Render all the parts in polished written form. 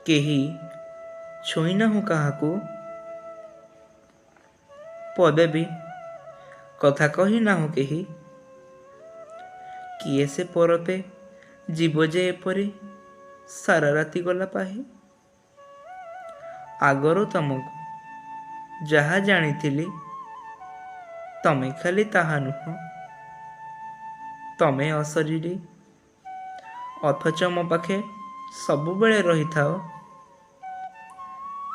କେହି ଛୁଇଁ ନାହୁଁ କାହାକୁ, ପଦେ ବି କଥା କହି ନାହୁଁ କେହି। କିଏ ସେ ପରତେ ଯିବ ଯେ ଏପରି ସାରା ରାତି ଗଲା ପାହି। ଆଗରୁ ତମକୁ ଯାହା ଜାଣିଥିଲି, ତମେ ଖାଲି ତାହା ନୁହଁ। ତମେ ଅଶରୀରୀ, ଅଥଚ ମୋ ପାଖେ ସବୁବେଳେ ରହିଥାଅ।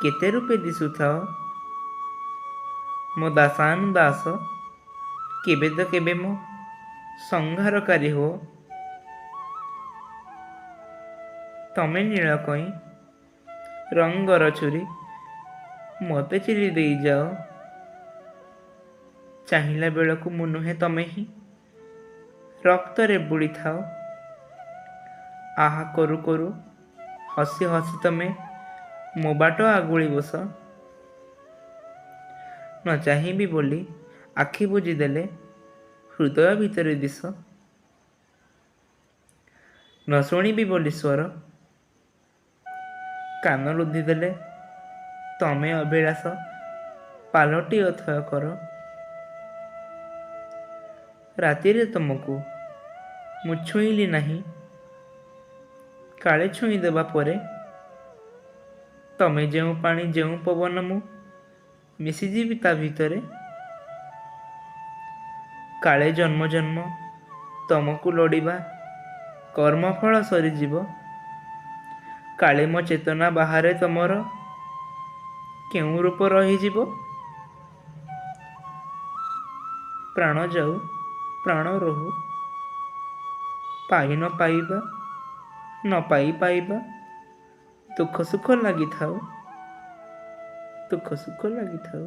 କେତେ ରୂପେ ଦିଶୁଥାଅ। ମୋ ଦାସାନୁଦାସ କେବେ ତ କେବେ ମୋ ସଂହାରକାରୀ ହୁଅ। ତମେ ନୀଳ କଇଁ ରଙ୍ଗର ଛୁରୀ, ମୋତେ ଚିରି ଦେଇଯାଅ। ଚାହିଁଲା ବେଳକୁ ମୁଁ ନୁହେଁ, ତମେ ହିଁ ରକ୍ତରେ ବୁଡ଼ିଥାଅ। ଆହା କରୁ କରୁ, ହସି ହସି ତମେ ମୋ ବାଟ ଆଗୁଳି ବସ। ନ ଚାହିଁବି ବୋଲି ଆଖି ବୁଜିଦେଲେ ହୃଦୟ ଭିତରେ ଦିଶ। ନ ଶୁଣିବି ବୋଲି ସ୍ୱର କାନ ରୁନ୍ଧିଦେଲେ ତମେ ଅଭିଳାଷ ପାଲଟି ଅଥୟ କର। ରାତିରେ ତମକୁ ମୁଁ ଛୁଇଁଲି ନାହିଁ, କାଳେ ଛୁଇଁ ଦେବା ପରେ ତମେ ଯେଉଁ ପାଣି ଯେଉଁ ପବନ, ମୁଁ ମିଶିଯିବି ତା ଭିତରେ। କାଳେ ଜନ୍ମ ଜନ୍ମ ତମକୁ ଲୋଡ଼ିବା କର୍ମଫଳ ସରିଯିବ। କାଳେ ମୋ ଚେତନା ବାହାରେ ତମର କେଉଁ ରୂପ ରହିଯିବ। ପ୍ରାଣ ଯାଉ ପ୍ରାଣ ରହୁ, ପାଇ ନ ପାଇବା, ନ ପାଇ ପାଇବା, ଦୁଃଖ ସୁଖ ଲାଗିଥାଉ, ଦୁଃଖ ସୁଖ ଲାଗିଥାଉ।